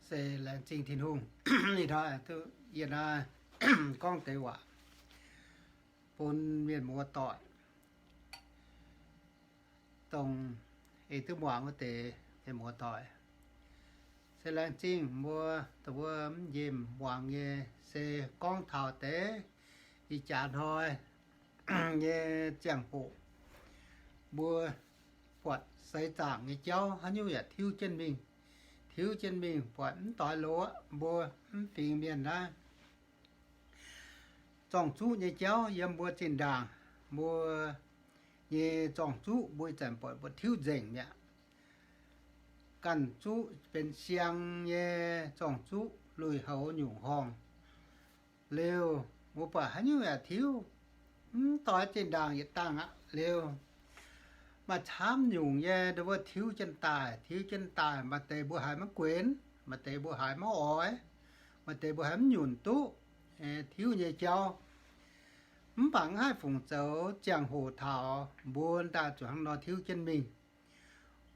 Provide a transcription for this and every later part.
Se laengz zingh Tin-Hungh. Ih hnoi duqv yie naaiv gorngv deix waac bun mienh muoz-doic, dongh ei duqv muangx wuov deix mienh muoz-doic. Se laengz zingh mbuo, dongh mbuo mv njemh muangx nyei, se gorngv taux deix ih jaax hnoi nyei ziangh hoc, mbuo buatc seix zaangc nyei jauv haaix nyungc yaac tiuv jienv mingh, tiuv jienv mingh, buatc mv doix loz, mbuo mv fingx mienh naaiv zorng-zuqv nyei jauv yiem mbuo zinh ndaangc, mbuo nyei zorng-zuqv mbuo ih zanc buatc mbuo tiuv nzengc mi'aqv. Ganh zuqv benx siang nyei zorng-zuqv lui-houx nyungc horngh. Liuz, mbuo buatc haaix nyungc yaac tiuv, mv doix zinh ndaangc yietc dangh aqv. Liuz, maaih camv nyungc nyei nduov tiuv jienv daaih, tiuv jienv daaih. Maaih deix mbuo haiz maiv guenx, maaih deix mbuo haiz maiv oix, maaih deix mbuo haiz mv nyunc duqv tiuv nyei jauv. Mv baac mv haih fungc zoux, ziangh hoc taux mbuo daaih zuqc hnangv nor tiuv jienv mingh.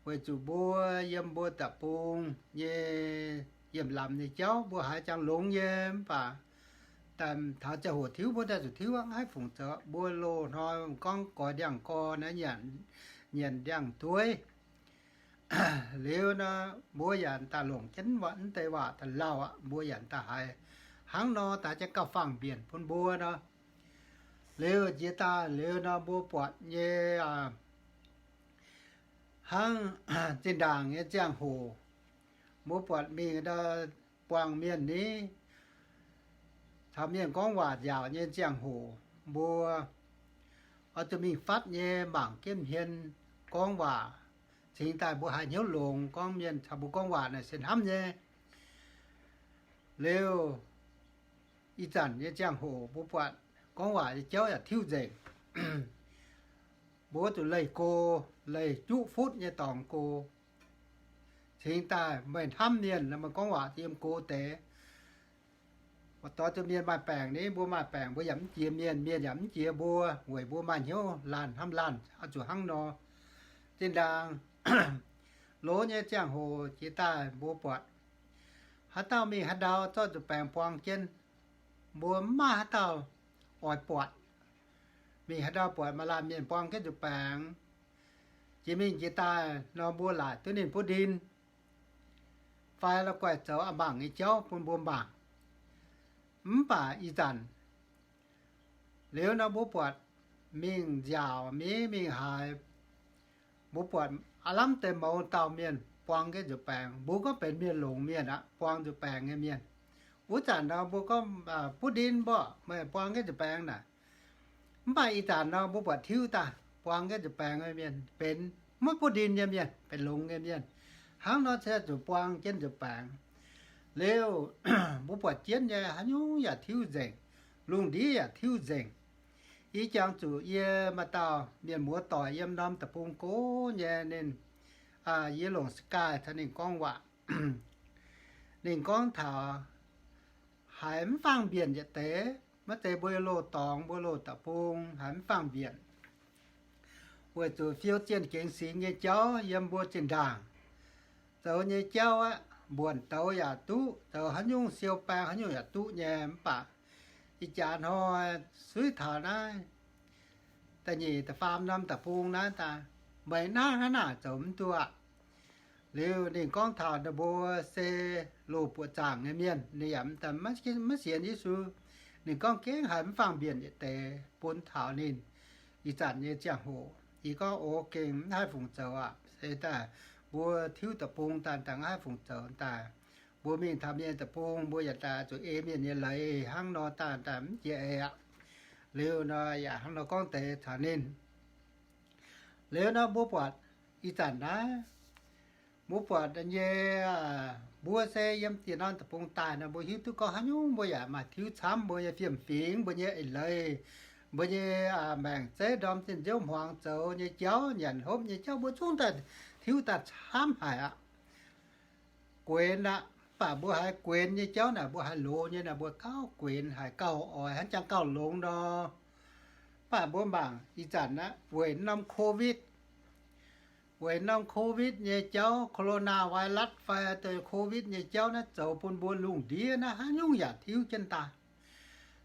Weic zuqc mbuo yiem mbuo deic-bung nyei yiemh lamz nyei jauv mbuo haiz jangx longx nyei, mv baac taux ziangh hoc tiuv mbuo daaih zuqc tiuv aqv, mv haih fungc zoux. Mbuo loz-hnoi gorngv goix ndiangx-gorn naaiv, nyanc ndiangx-dueiv. Liuz nor, mbuo yaac daaih longc jienv mv deix waac daaih lauh aqv, mbuo yaac daaih haiz hnangv nor daaih jienv gauh faang-mbienc bun mbuo nor. Liuz jiex daaih liuz nor, mbuo buatc nyei hnangv zinh ndaangc nyei ziangh hoc, mbuo buatc mingh buangh mienh ni, caux mienh gorngv waac nziaauc nyei ziangh hoc, mbuo oix zuqc mingh fatv nyei mangc jienv hmien gorngv waac, cingx daaih mbuo haiz hnyouv longx gorngv mienh caux mbuo gorngv waac naaic se hnamv nyei. Liuz, ih zanc nyei ziangh hoc mbuo buatc gorngv waac nyei jauv yaac tiuv nzengc. Mbuo zuqc leih go, leih juqv futv nyei dorngx go, cingx daaih meih hnamv mienh, meih gorngv waac yiem go deix. Doix zuqc mienh maaih baengc ni, mbuo maaih baengc mbuo yaac mv jiex mienh, mienh yaac mv jiex mbuo, weic mbuo maaih hnyouv laanh hnamv laanh, oix zuqc hnangv nor. Zinh ndaangc loz nyei ziangh hoc jiex daaih mbuo buatc haaix dauh mingh haaix ndau zorqv nzuih baengx buang jienv, mbuo mv maaih haaix dauh oix buatc. Mingh haaix ndau buatc maaih laanh mienh buang jienv nzuih baengx, jiex mingh jiex daaih nor mbuo laaic duqv ninh butv ndin fai la'guaih zoux a'mangc nyei jauv bun mbuo mangc. Mv baac ih zanc liuz nor mbuo buatc mingh nziaauc mingh, mingh haaix, mbuo buatc aav lamh deix mouz dauh mienh buang jienv nzuih baengx. Mbuo gorngv benx mienh longx mienh aqv, buang nzuih baengx nyei mienh. Wuov zanc nor mbuo gorngv butv ndin mborqv meih buang jienv nzuih baengx naaic. Mv baac ih zanc nor mbuo buatc tiuv daaih buang jienv nzuih baengx nyei mienh benx maiv butv ndin nyei mienh, benx longx nyei mienh. Hnangv nor se zuqc buang jienv nzuih baengx. Liuz, mbuo buatc jienv nyei haaix nyungc yaac tiuv nzengc, lungh ndiev yaac tiuv nzengc. Ih jangx zuqc yie maaih dauh mienh muoz-doic yiem norm deic-bung go nyei, ninh, yie longc Skype caux ninh gorngv waac. Ninh gorngv taux haiz mv faang-mbienc yietc deix, maiv zeiz mbuo loz-dorngx, mbuo loz-deic-bung haiz mv faang-mbienc. Weic zuqc fiou zienh gengx singx nyei jauv yiem mbuo zinh ndaangc zoux nyei jauv aqv, mbuonx douz yaac duqv, zoux haaix nyungc siou baeng haaix nyungc yaac duqv nyei. Mv baac ih jaax hnoi suiv taux naaiv da'nyeic da'faam norm deic-bung naaiv daaih, meih naaiv hnangv naaic zoux mv duqv aqv. Liuz ninh gorngv taux ninh mbuo se loz-buoqc zaangc nyei mienh, ninh yaac maiv sienx Yesu. Ninh gorngv gengh haiz mv faang-mbienc yietc deix bun taux ninh ih zanc nyei ziangh hoc. Yie gorngv, O, gengh mv haih fungc zoux aqv. Se daaih mbuo tiuv deic-bung daaih, daaih mv haih fungc zoux daaih. Mbuo mingh taux mienh deic-bung, mbuo yaac daaih zuqc ei mienh nyei leiz hnangv nor daaih, daaih mv jiex eix aqv. Liuz nor yaac hnangv nor gorngv deix caux ninh. Liuz nor mbuo buatc ih zanc naaiv, mbuo buatc nyei, mbuo se yiem dieh norm deic-bung daaih nor, mbuo hiuv duqv gorngv haaix nyungc mbuo yaac maaih tiuv camv, mbuo nyei fiem-fingx, mbuo nyei eix leiz, mbuo nyei maengc zeiv ndorm zinh nziouv hmuangx zoux nyei jauv, nyanc hopv nyei jauv, mbuo zungv daaih tiuv daaih camv haic aqv. Guenx aqv. Mv baac mbuo haiz guenx nyei jauv naaic, mbuo haiz loz nyei naaic, mbuo gauh guenx, haiz gauh oix hnangv jangx gauh longx nor. Mv baac mbuo mangc ih zanc aqv, weic norm Covid, weic norm COVID nyei jauv, coronavirus fai dongh COVID nyei jauv naaiv zoux bun mbuo lungh ndiev naaiv haaix nyungc yaac tiuv jienv daaih.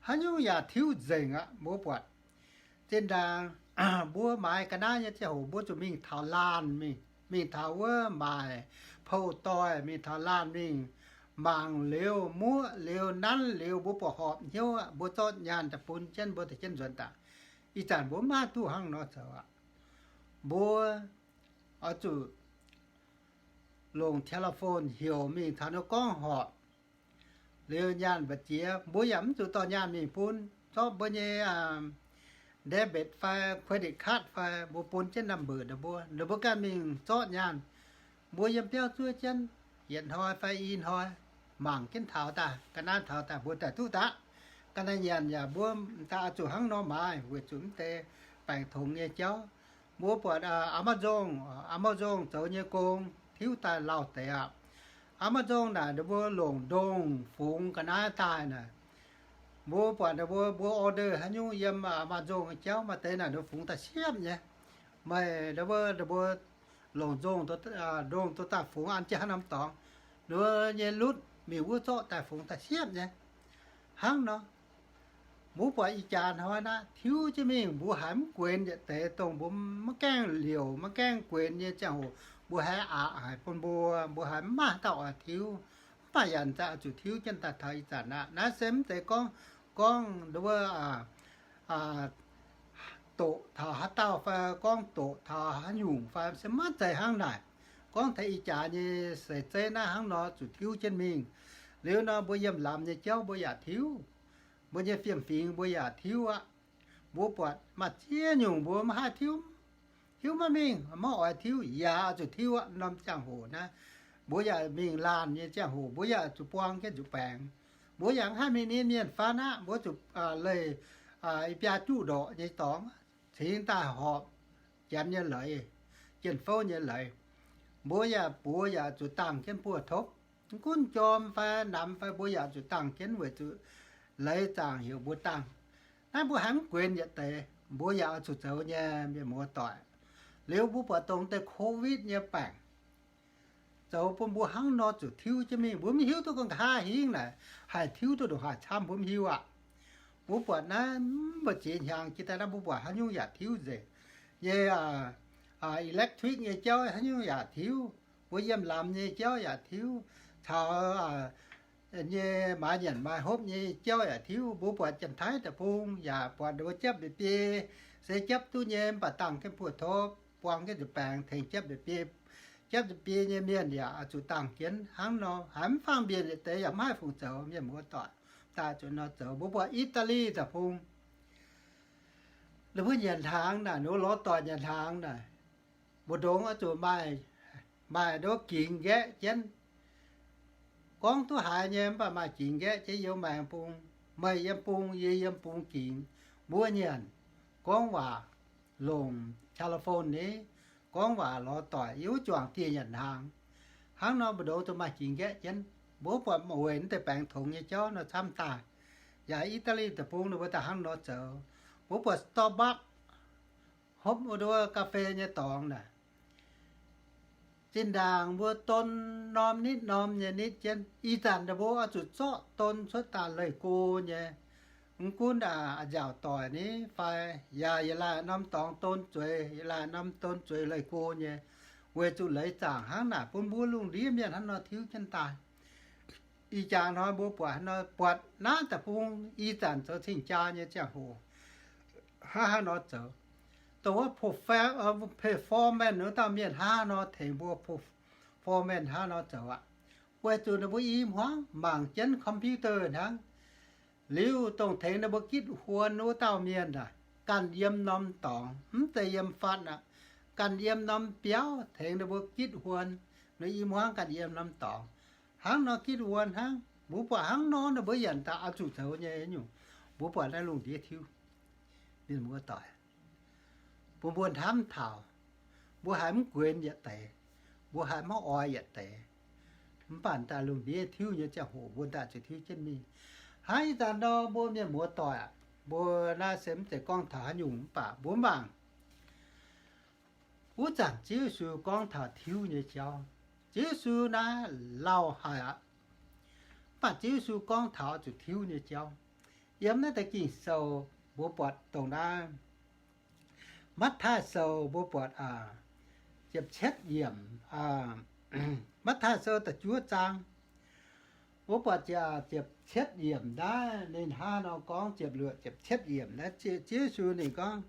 Haaix nyungc yaac tiuv nzengc aqv. Mbuo buatc zinh ndaangc mbuo maaiz ga'naaiv nyei ziangh hoc mbuo zuqc mingh taux laanh mingh, mingh taux wuov maaic pou-doix, mingh taux laanh mingh mangc liuz, muoqv liuz, nanv liuz, mbuo buatc horpc hnyouv aqv, mbuo zorqv nyaanh daaih bun jienv mbuo daaih jienv nzuonx daaih. Ih zanc mbuo maiv duqv hnangv nor zoux aqv. Mbuo oix zuqc longc telephone heuc mingh taux ninh gorngv horpc liuz nyaanh mbu'ziex, mbuo yaac mv zuqc dorh nyaanh mingh bun. Zorqv mbuo nyei debit fai credit card fai mbuo bun jienv number ninh mbuo, ninh mbuo ganh mingh zorqv nyaanh. Mbuo yiem biauv zuov jienv, yietc hnoi fai i hnoi, mangc jienv taux daaih, ga'naaiv taux daaih mbuo daaih duqv daqv. Ga'naaiv nyanc yaac mbuo daaih oix zuqc hnangv nor maaiz weic zuqc mv deix baengc tongx nyei jauv. Mbuo buatc Amazon, Amazon zoux nyei gong tiuv daaih lauh deix aqv. Amazon naaic ninh mbuo longc ndongh fungx ga'naaiv daaih naaic, mbuo buatc ninh mbuo, mbuo order haaix nyungc yiem Amazon nyei jauv maaih deix naaic ninh fungx daaih siepv nyei. Meih ninh mbuo, ninh mbuo longc ndongh, ndongh duqv daaih fungx an jienv haaix norm dorngx, ninh mbuo nyei lutv mingh wuov zorqv daaih fungx daaih siepv nyei. Hnangv nor, mbuo buatc ih jaax hnoi naaiv tiuv jienv mingh, mbuo haiz mv guenx yietc deix dongh mbuo maiv gaengh liouc, maiv gaengh guenx nyei ziangh hoc mbuo haiz aqc haic bun mbuo, mbuo haiz mv maaih dauh oix tiuv. Mv baac yaac zaqc zuqc tiuv jienv daaih taux ih zanc aqv. Naaiv se mv zeiz gorngv, gorngv wuov doqc taux haaix dauh fai gorngv doqc taux haaix nyungc fai, se maiv zeiz hnangv naaic. Gorngv taux ih jaax nyei seix zeiv naaiv hnangv nor zuqc tiuv jienv mingh. Liuz nor mbuo yiem lamz nyei jauv mbuo yaac tiuv, mbuo nyei fiem-fingx mbuo yaac tiuv aqv. Mbuo buatc maaih ziex nyungc mbuo maiv haih tiuv, hiuv maiv mingh, maiv oix tiuv yaac zuqc tiuv aqv. Norm ziangh hoc naaiv mbuo yaac mingh laanh nyei ziangh hoc mbuo yaac zuqc buang jienv nzuqc baengx. Mbuo yaac mv haih mingh ninh mienh faan aqv. Mbuo zuqc leih i biaa juqv ndorqc nyei dorngx cingx daaih horpc janx nyei leiz, jien-fouv nyei leiz. Mbuo yaac, buoz yaac zuqc dangh jienv buoz-topv. Mv gunv jorm fai namx fai mbuo yaac zuqc dangh jienv weic zuqc leiz zaangc heuc mbuo dangh. Naaiv mbuo haiz mv guenx yietc deix, mbuo yaac oix zuqc zoux nyei, mienh muoz-doic. Liuz mbuo buatc dongh deix COVID nyei baengc zoux bun mbuo hnangv nor zuqc tiuv jienv mingh. Mbuo mv hiuv duqv gorngv nqa'haav hingv naaic haih tiuv duqv ndongc haaix camv, mbuo mv hiuv aqv. Mbuo buatc naaiv mv baac ziex hnyangx jiex daaih naaiv mbuo buatc haaix nyungc yaac tiuv nzengc nyei. Electric nyei jauv haaix nyungc yaac tiuv, mbuo yiem lamz nyei jauv yaac tiuv, caux nyei maaiz nyanc maaiz hopv nyei jauv yaac tiuv. Mbuo buatc Janx-Taiv deic-bung yaac buatc ninh mbuo japv mbeix biei, se japv duqv nyei mv baac dangh jienv buoz-topv, buang jienv nzuqc baengx tengx japv mbeix biei. Japv mbeix biei nyei mienh yaac zuqc dangh jienv hnangv nor, haiz mv faang-mbienc yietc deix yaac mv haih fungc zoux, mienh muoz-doic. Daaih zuqc nor zoux. Mbuo buatc Italy deic-bung, ninh mbuo nyanc hnaangx naaic, ninh mbuo lorz doic nyanc hnaangx naaic, mbu'ndongx oix zuqc maaih, maaih nduov gingx nqaeqv jienv. Gorngv duqv haiz nyei mv baac maaih gingx nqaeqv jienv youv maengx bung. Meih yiem bung, yie yiem bung gingx. Mbuo nyanc, gorngv waac, longc telephone ni, gorngv waac lorz doic, yiem wuov juangc dieh nyanc hnaangx. Hnangv nor mbu'ndongx zuqc maaih gingx nqaeqv jienv. Mbuo buatc weic naaiv deix baengx tongx nyei jauv nor camv daaih. Yaac Italy deic-bung ninh mbuo daaih hnangv nor zoux. Mbuo buatc Starbucks, hopv wuov nduov ga'fei nyei dorngx naaic, zinh ndaangc mbuo don norm nitv norm nyei nitv jienv. Ih zanc ninh mbuo oix zuqc zorqv don cuotv daaih leih go nyei. Mv gunv a'nziaauc doic ni fai, yaac yietc laanh norm dorngx don zueiz, yietc laanh norm don zueiz leih go nyei, weic zuqc leiz zaangc hnangv naaic bun mbuo lungh ndiev mienh hnangv nor tiuv jienv daaih. Ih jaax hnoi mbuo buatc hnoi buatc naaiv deic-bung ih zanc zoux cing-jaa nyei ziangh hoc, hnangv haaix nor zoux. Dongh wuov performance wuov dauh mienh hnangv haaix nor tengx mbuo performance hnangv haaix nor zoux aqv. Weic zuqc ninh mbuo i hmuangv mangc jienv computer hnangv. Liuz dongh tengx ninh mbuo gitv huon wuov dauh mienh aah, ganh yiem norm dorngx, mv zeiz yiem fatv aqv. Ganh yiem norm biauv tengx ninh mbuo gitv huon. Ninh i hmuangv ganh yiem norm dorngx, hnangv nor gitv huon hnangv. Mbuo buatc hnangv nor ninh mbuo yaac daaih oix zuqc zoux nyei nyungc. Mbuo buatc naaiv lungh ndiev tiuv, mienh muoz-doic, bun mbuo hnamv taux, mbuo haiz mv guenx yietc deix, mbuo haiz maiv oix yietc deix, mv baac daaih lungh ndiev tiuv nyei ziangh hoc mbuo daaih zuqc tiuv jienv mingh. Hnangv ih zanc nor mbuo mienh muoz-doic aac, mbuo naaiv se mv zeiz gorngv taux haaix nyungc mv baac mbuo mangc Wuov zanc Ziouv Yesu gorngv taux tiuv nyei jauv. Ziouv Yesu naaiv lauh haic aqv. Mv baac Ziouv Yesu gorngv taux zuqc tiuv nyei jauv. Yiem naaiv deix Ging-Sou mbuo buatc dongh naaiv Matv^taai Sou mbuo buatc ziepc cietv yiemc, Matv^taai Sou da'juov zaang, mbuo buatc ziepc cietv yiemc naaiv ninh hnangv nor gorngv, ziepc luoqc, ziepc cietv yiemc naaiv Ziouv Yesu ninh gorngv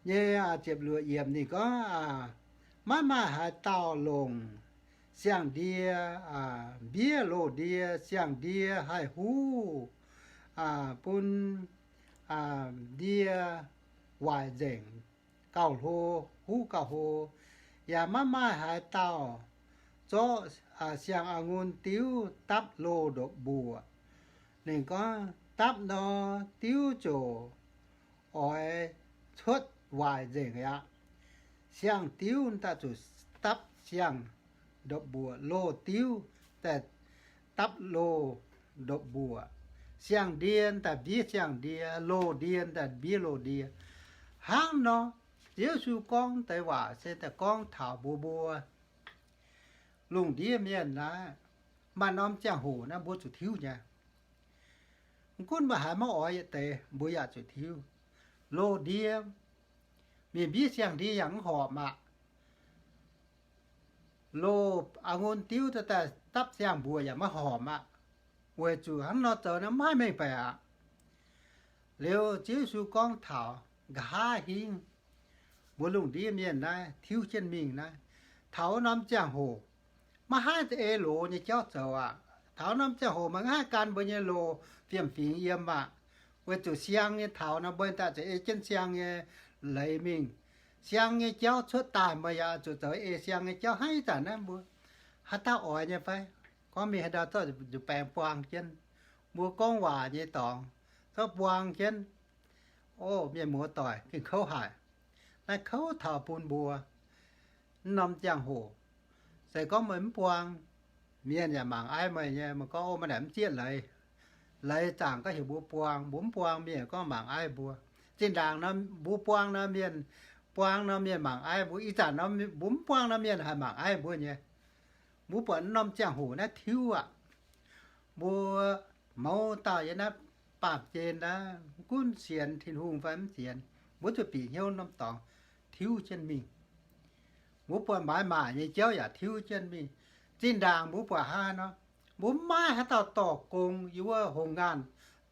nyei, ziepc luoqc yiemc ninh gorngv, maiv maaih haaix dauh longc siang-ndie mbiev loz-ndie. Siang-ndie haih huv bun ndie waaic nzengc gauh hlo, huv gauh hlo. Yaac maiv maaih haaix dauh zorqv siang-a'ngun diuv dapv loz ndopv-mbuoqc. Ninh gorngv dapv nor, diuv ziouc oix cuotv waaic nzengc aqv. Siang-diuv daaih zuqc dapv siang-ndopv-mbuoqc, loz-diuv daaih dapv loz ndopv-mbuoqc, siang-ndie daaih mbiev siang-ndie, loz-ndie daaih mbiev loz-ndie. Hnangv nor, Ziouv Yesu gorngv deix waac se daaih gorngv taux mbuo mbuo lungh ndiev mienh naaiv, maaih norm ziangh hoc naaiv mbuo zuqc tiuv nyei. Mv gunv mbuo haaix maiv oix yietc deix, mbuo yaac zuqc tiuv. Loz-ndie, mienh mbiev siang-ndie yaac mv horpc aqv. Loz-a'ngun diuv daaih dapv siang-mbuoqc yaac maiv horpc aqv. Weic zuqc hnangv nor zoux naaiv maiv mengh baeqc aqv. Liuz Ziouv Yesu gorngv taux nqa'haav hingv mbuo lungh ndiev mienh naaiv tiuv jienv mingh naaiv, taux wuov norm ziangh hoc maiv haih ei loz nyei jauv zoux aqv. Taux wuov norm ziangh hoc maiv haih gan mbuo nyei loz fiem-fingx yiem aqv. Weic zuqc siang nyei taux nor, mbuo daaih zuqc ei jienv siang nyei leiz mingh. Siang nyei jauv cuotv daaih, meih yaac zuqc zoux ei siang nyei jauv. Hnangv ih zanc naaiv mbuo haaix dauh oix nyei fai? Gorngv mingh haaix ndau zorqv nzuih baengx buang jienv, mbuo gorngv waac nyei dorngx zorqv buang jienv. O mienh muoz-doic, gengh kouv haic. Naaiv kouv taux bun mbuo. Mv norm ziangh hoc, se gorngv meih mv buang, mienh yaac mangc aiv meih nyei. Meih gorngv, O, meih naaic mv zieqv leiz. Leiz zaangc gorngv heuc mbuo buang, mbuo mv buang, mienh gorngv mangc aiv mbuo. Zinh ndaangc nor mbuo buang nor, mienh buang nor, mienh mangc aiv mbuo. Ih zanc nor mbuo mv buang nor, mienh haih mangc aiv mbuo nyei. Mbuo buatc mv norm ziangh hoc naaiv tiuv aqv. Mbuo mouz dauh yiem naaiv baamh gen naaiv, mv gunv sienx Tin-Hungh fai mv sienx, mbuo zuqc bieqc hnyouv norm dorngx tiuv jienv mingh. Mbuo buatc maaiz maaic nyei jauv yaac tiuv jienv mingh. Zinh ndaangc mbuo buatc hnangv haaix nor, mbuo mv maaih haaix dauh dorh gong yiem wuov hungh ngaanh,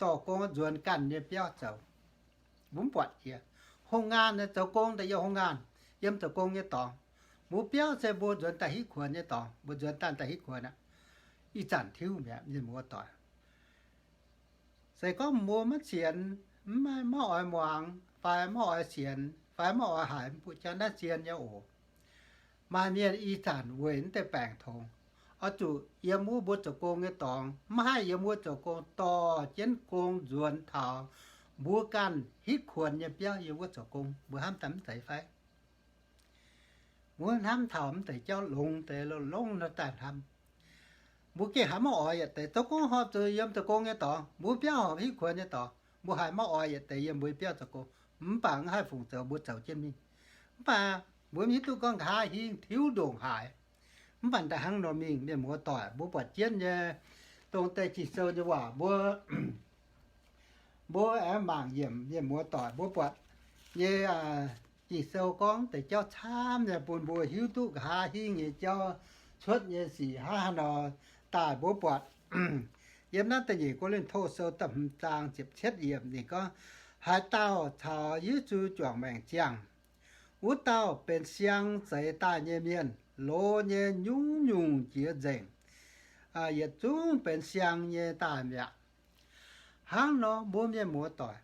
dorh gong nzuonx ganh nyei biauv zoux. Mbuo mv buatc jiex. Hungh ngaanh zoux gong daaih yiem hungh ngaanh, yiem zoux gong nyei dorngx. Mbuo biauv se mbuo nzuonx daaih hitv kuonx nyei dorngx, mbuo nzuonx daaih daaih hitv kuonx aqv. Ih zanc tiuv mi'aqv, mienh muoz-doic. Se gorngv mbuo maiv sienx, maiv, maiv oix muangx, fai maiv oix sienx, fai maiv oix haiz, mbuo jauv naaiv zien nyei oc. Maaih mienh ih zanc weic naaiv deix baengc tongx, oix zuqc yiem wuov mbuo zoux gong nyei dorngx, maiv haih yiem wuov zoux gong, dorh jienv gong nzuonx taux mbuo ganh hitv kuonx nyei biauv yiem wuov zoux gong. Mbuo hnamv daaih mv zeiz fai? Mbuo hnamv taux mv deix jauv longx deix, longx nor daaih hnamv. Mbuo gengh haiz maiv oix yietc deix. Zoux gong horpc zuqc yiem zoux gong nyei dorngx, mbuo biauv horpc hitv kuonx nyei dorngx. Mbuo haiz maiv oix yietc deix yiem mbuo biauv zoux gong, mv baac mv haih fungc zoux, mbuo zoux jienv mingh. Mv baac mbuo mv hiuv duqv gorngv nqa'haav hingv tiuv ndongc haaix. Mv baac daaih hnangv nor mingh, mienh muoz-doic, mbuo buatc jienv nyei dongh deix Ging-Sou nyei waac, mbuo mbuo aengx mangc yiemc, mienh muoz-doic, mbuo buatc nyei Ging-Sou gorngv deix jauv camv nyei bun mbuo hiuv duqv nqa'haav hingv nyei jauv cuotv nyei sic hnangv haaix nor daaih. Mbuo buatc yiem naaiv da'nyeic Ko^lin^to Sou da'hmz zaang ziepc cietv yiemc ninh gorngv, haaix dauh caux Yesu juangc maengc ziangh, wuov dauh benx siang zeix daaih nyei mienh, loz nyei nyungc-nyungc jiex nzengc, yietc zungv benx siang nyei daaih mi'aqv. Hnangv nor mbuo mienh muoz-doic,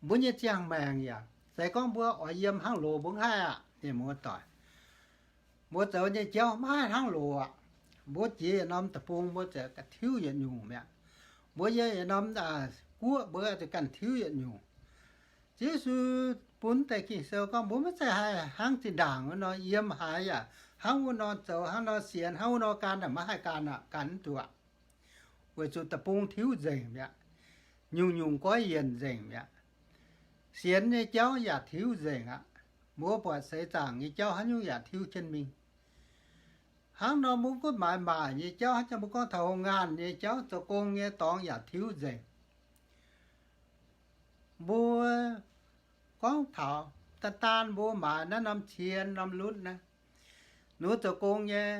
mbuo nyei ziangh maengc yaac se gorngv mbuo oix yiem hnangv loz mbuo mv haih aqv, mienh muoz-doic. Mbuo zoux nyei jauv maiv haih hnangv loz aqv. Mbuo jiex yietc norm deic-bung mbuo ziouc ganh tiuv yietc nyungc mi'aqv. Mbuo yiem yietc norm guoqv mbuo ziouc ganh tiuv yietc nyungc. Yesu bun deix Ging-Sou gorngv mbuo maiv zeiz haih hnangv zinh ndaangc wuov nor yiem haaix yaac hnangv wuov nor zoux, hnangv nor sienx, hnangv wuov nor gan, maiv haih gan aqv, gan mv duqv aqv. Weic zuqc deic-bung tiuv nzengc mi'aqv. Nyungc-nyungc goiv yienc nzengc mi'aqv. Sienx nyei jauv yaac tiuv nzengc aqv. mbuo buatc seix zaangc nyei jauv haaix nyungc yaac tiuv jienv mingh. Hnangv nor mbuo gunv maaiz maaic nyei jauv, hnangv jang mbuo gorngv taux hungh ngaanh nyei jauv, zoux gong nyei dorngx yaac tiuv nzengc. Mbuo gorngv taux daan daan mbuo maaiz naaiv norm cien norm lutv naaiv, ninh mbuo zoux gong nyei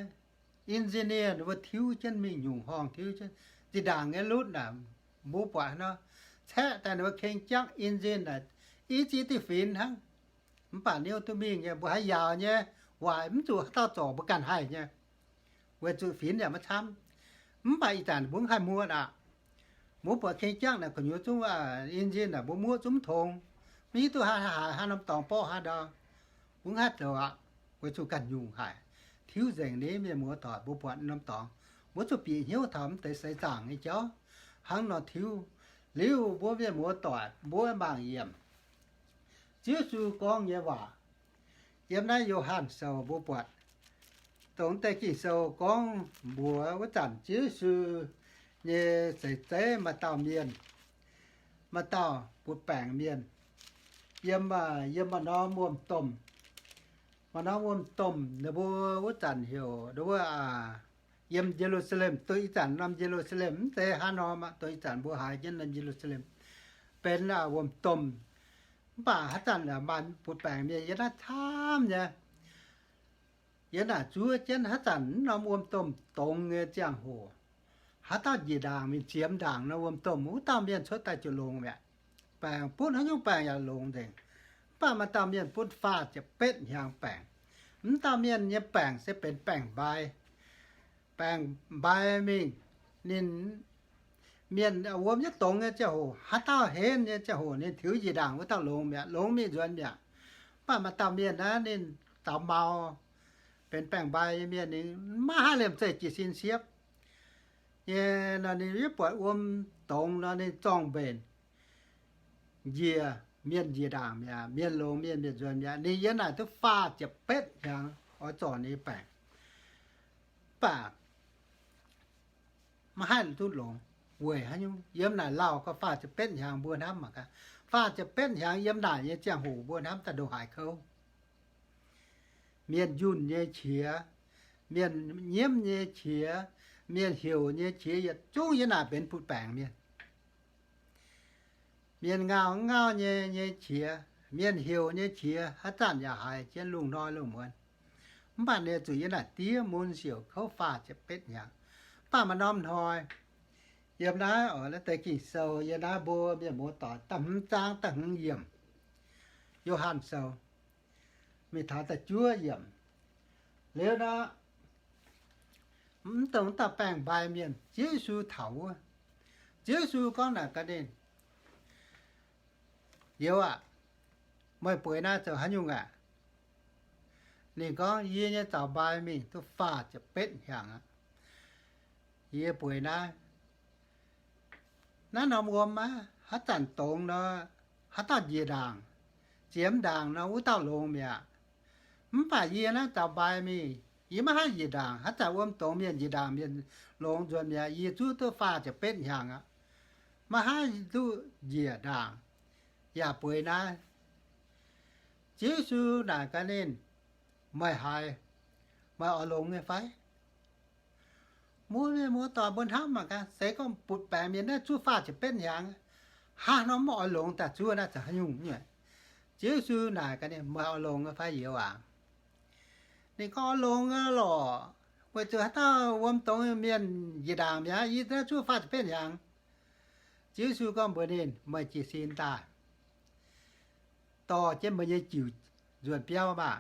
engineer ninh mbuo tiuv jienv mingh, nyungc horngh tiuv jienv. Zinh ndaangc nyei lutv naaic, mbuo buatc nor, caeqv daaih ninh mbuo keng jangv engine naaic, i ziex diuh finx hnangv. Mv baac niouv duqv mingh nyei, mbuo haaix yaauc nyei, waaic mv zuqc haaix dauh zorc, mbuo ganh haih nyei, weic zuqc finx yaac maiv camv. Mv baac ih zanc mbuo mv haih muoqv aqv. Mbuo buatc keng jangv naaic gu'nyuoz zungv, engine naaic mbuo muoqv zungv mv tongx, mv hiuv duqv haaix haaix haaix norm dorngx borqv haaix ndau. Mbuo mv haih zoux aqv, weic zuqc ganh nyungc haic. Tiuv nzengc nyei, mienh muoz-doic, mbuo buatc norm dorngx, mbuo zuqc bieqc hnyouv taux mv deix seix zaangc nyei jauv hnangv nor tiuv. Liuz mbuo mienh muoz-doic mbuo mangc yiemc Ziouv Yesu gorngv nyei waac. Yiem naaiv Yo^han Sou mbuo buatc, dongh deix Ging-Sou gorngv mbuox wuov zanc Ziouv Yesu nyei seix zeiv maaih dauh mienh, maaih dauh butv-baengc mienh, yiem, yiem maaih norm wuom-domh. Maaih norm wuom-domh ninh mbuo wuov zanc heuc wuov, yiem Ye^lu^saa^lem, dongh ih zanc norm Ye^lu^saa^lem, mv zeiz haaix norm aqv, dongh ih zanc mbuo haiz jienv norm Ye^lu^saa^lem, benx wuom-domh. Mv baac haaix zanc maaih butv-baengc mienh yiem naaiv camv nyei. Yiem naaic zuov jienv haaix zanc mv norm wuom-domh dongz nyei ziangh hoc, haaix dauh njiec ndaangc mingh ziemx ndaangc norm wuom-domh, wuov dauh mienh cuotv daaih ziouc longx mi'aqv. Baengc butv haaix nyungc baengc yaac longx nzengc. Mv baac maaih dauh mienh butv faah ziepc betv hnyangx baengc. Mv dauh mienh nyei baengc se benx baengc-mbai. Baengc-mbai mingh, ninh mienh wuom nyei dongz nyei ziangh hoc, haaix dauh henv nyei ziangh hoc ninh tiux njiec ndaangc wuov dauh longx mi'aqv, longx mingh nzuonx mi'aqv. Mv baac maaih dauh mienh naaiv ninh zaux mau, benx baengc-mbai nyei mienh, ninh maiv haih liemh zeih jiez sin siepv nyei nor, ninh yaac buatc wuom dongz nor ninh zorng-mbenc njiec, mienh njiec ndaangc mi'aqv, mienh longx mienh, mienh nzuonx mi'aqv. Ninh yiem naaic duqv faah ziepc betv hnyangx oix zorc ninh nyei baengc, mv baac maiv haih duqv longx. Weic haaix nyungc? Yiem naaic lauh gau faah ziepc betv hnyangx mbuo hnamv mangc gaax. Faah ziepc betv hnyangx yiem naaic nyei ziangh hoc mbuo hnamv daaih ndongc haaix kouv. Mienh njunh nyei qiex, mienh nyiemv nyei qiex, mienh heuc nyei qiex yietc zungv yiem naaic benx butv-baengc mienh. Mienh ngauh ngauh nyei, nyei qiex, mienh heuc nyei qiex haaix zanc yaac haiz jienv lungh hnoi lungh muonz. Mv baac ninh zuqc yiem naaic diev mun siouc kouv faah ziepc betv hnyangx. Mv baac maaih norm hnoi, yiem naaiv oc, naaiv deix Ging-Sou yiem naaiv mbuo mienh muoz-doic da'hmz zaang da'hmz yiemc, Yo^han Sou, mingh taux da'juov yiemc. Liuz nor, mv dongh dauh baengc-mbai mienh, Ziouv Yesu taux wuov. Ziouv Yesu gorngv naaic gaax ninh, Youz aah, meih bueix naaiv zoux haaix nyungc aah? Ninh gorngv, Yie nyei zaux-mbai mingh duqv faah ziepc betv hnyangx aqv. Yie bueix naaiv, naaiv norm wuom aqv, haaix zanc dongz nor, haaix dauh njiec ndaangc, ziemx ndaangc nor, wuov dauh longx mi'aqv. Mv baac yie naaiv zaux-mbai mingh, yie maiv haih njiec ndaangc. Haaix zanc wuom dongz, mienh njiec ndaangc, mienh longx nzuonx mi'aqv. Yie zuov duqv faah ziepc betv hnyangx aqv, maiv haih duqv njiec ndaangc, yaac bueix naaiv. Ziouv Yesu naaic gaax ninh, Meih haiz meih oix longx nyei fai? Mbuo mienh muoz-doic mbuo hnamv mangc gaax, se gorngv butv-baengc mienh naaiv zuov faah ziepc betv hnyangx, haaix nor mv oix longx daaih zuov naaiv zoux haaix nyungc nyei? Ziouv Yesu naaic gaax ninh, Meih oix longx nyei fai, youz aah? Ninh gorngv, Oix longx lorqc, weic zuqc haaix dauh wuom dongz mienh njiec ndaangc mi'aqv, yie naaiv zuov faah ziepc betv hnyangx. Ziouv Yesu gorngv mbuox ninh, Meih jiez sin daaih, dorh jienv meih nyei jiuc nzuonx biauv maah!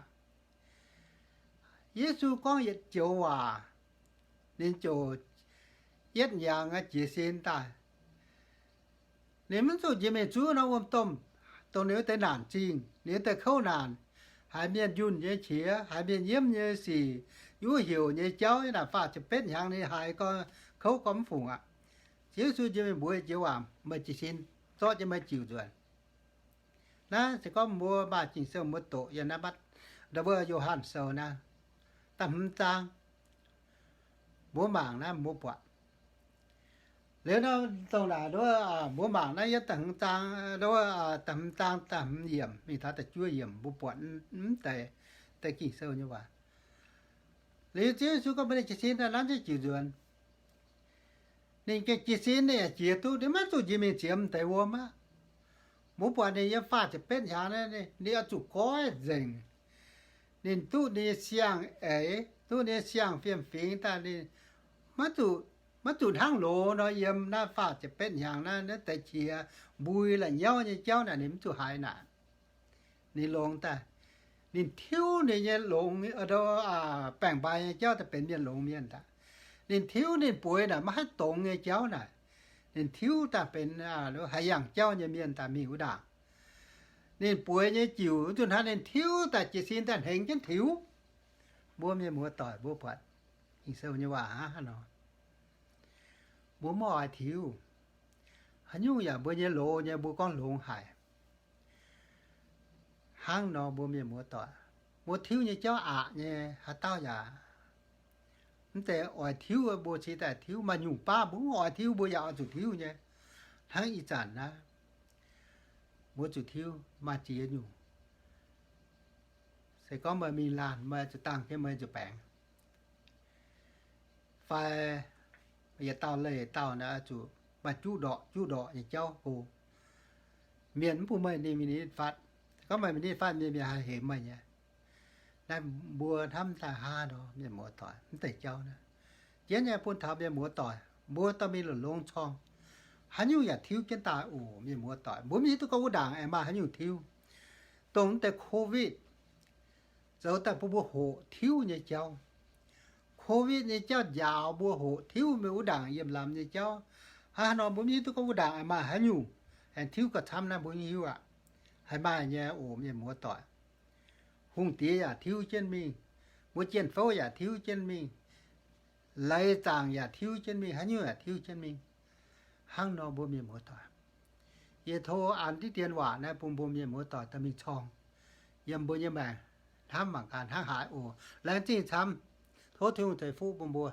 Yesu gorngv yietc joux waac, ninh ziouc yietv hnyangx jiez sin daaih. Ninh mv zuqc njiec mingh zuov norm wuom-domh, dongh ninh wuov deix naanc zingh, ninh wuov deix kouv naanc, haiz mienh njunh nyei qiex, haiz mienh nyiemv nyei sic, yiem wuov heuc nyei jauv, yiem naaic faah ziepc betv hnyangx ninh haiz gorngv kouv gorngv mv fungc aqv. Ziouv Yesu njiec mingh mbuox yietc joux waac, Meih jiez sin, zorqv jienv meih jiuc nzuonx. Naaiv se gorngv mbuo maaih Ging-Sou mbuo doqc yiem naaiv, mbuo Yo^han Sou naaiv da'hmz zaang, mbuo mangc naaiv mbuo buatc, Liuz nor dongh naaic nduov, mbuo mangc naaiv yiem da'hmz zaang, nduov, da'hmz zaang da'hmz yiemc mingh taux da'juov yiemc mbuo buatc mv deix, deix Ging-Sou nyei waac. Liuz Ziouv Yesu gorngv mbuox ninh jiez sin daaih nanv jienv jiuc nzuonx. Ninh gengh jiez sin ninh yaac jiex duqv, ninh maiv zuqc njiec mingh ziemx deix wuom aqv. Mbuo buatc ninh yiem faah ziepc betv hnyangx naaiv, ninh oix zuqc goiv nzengc. Ninh duqv ninh nyei siang-eix, duqv ninh nyei siang-fiem-fingx daaih, ninh maiv zuqc hnangv loz nor yiem naaiv faah ziepc betv hnyangx naaiv, naaiv deix qiex mbui la'nyauv nyei jauv naaic ninh mv zuqc haiz naaic. Ninh longx daaih, ninh tiuv ninh nyei longx, baeng-mbai nyei jauv daaih benx mienh longx mienh daaih. Ninh tiuv ninh bueix naaic maiv haih dongz nyei jauv naaic, ninh tiuv daaih benx haaix yangh jauv nyei mienh daaih mingh wuov ndaangc. Ninh bueix nyei jiuc zuqc hnangv ninh tiuv daaih jiez sin daaih hnengx jienv tiux. Mbuo mienh muoz-doic, mbuo buatc Ging-Sou nyei waac hnangv nor, mbuo maiv oix tiuv. Haaix nyungc yaac mbuo nyei loz nyei mbuo gorngv longx haic. Hnangv nor mbuo mienh muoz-doic, mbuo tiuv nyei jauv aqc nyei, haaix dauh yaac mv deix oix tiuv, mbuo cingx daaih tiuv. Maaih nyungc baav mbuo mv oix tiuv, mbuo yaac oix zuqc tiuv nyei. Hnangv ih zanc naaiv, mbuo zuqc tiuv maaih ziex nyungc. Se gorngv meih mingh laanh, meih zuqc dangh jienv, meih zuqc baengx, fai yietc dauh leih dauh naaic zuqc maaih juqv ndorqc juqv ndorqc nyei jauv go. Mienh mv bun meih ninh mingh nitv fatv. Gorngv meih mingh nitv fatv, mienh mienh haih hemx meih nyei. Naaiv mbuo hnamv daaih hnangv nor, mienh muoz-doic, mv deix jauv naaiv jienv nyei bun taux mienh muoz-doic mbuo dorh mingh longc longx corng. Haaix nyungc yaac tiuv jienv daaih oc, mienh muoz-doic. Mbuo mv hiuv duqv gorngv wuov ndaangc aengx maaih haaix nyungc tiuv. Dongh mv deix covid zoux daaih bun mbuo hoqc tiuv nyei jauv. Covid nyei jauv njaaux mbuo hoqc tiuv mingh wuov ndaangc yiem lamz nyei jauv. Hnangv haaix nor mbuo mv hiuv duqv gorngv wuov ndaangc aengx maaih haaix nyungc aengx tiuv gauh camv naaiv, mbuo mv hiuv aqv. Haih maaih nyei oc, mienh muoz-doic. Hungh diex yaac tiuv jienv mingh, mbuo jien-fouv yaac tiuv jienv mingh, leiz zaangc yaac tiuv jienv mingh, haaix nyungc yaac tiuv jienv mingh. Hnangv nor mbuo mienh muoz-doic, yie tov an diqv dien waac naaiv bun mbuo mienh muoz-doic dorh mingh corng yiem mbuo nyei maengc, hnamv mangc gaax hnangv haaix oc. Laengz zingh camv. Tov Tin-Hungh ceix fuqv bun mbuo.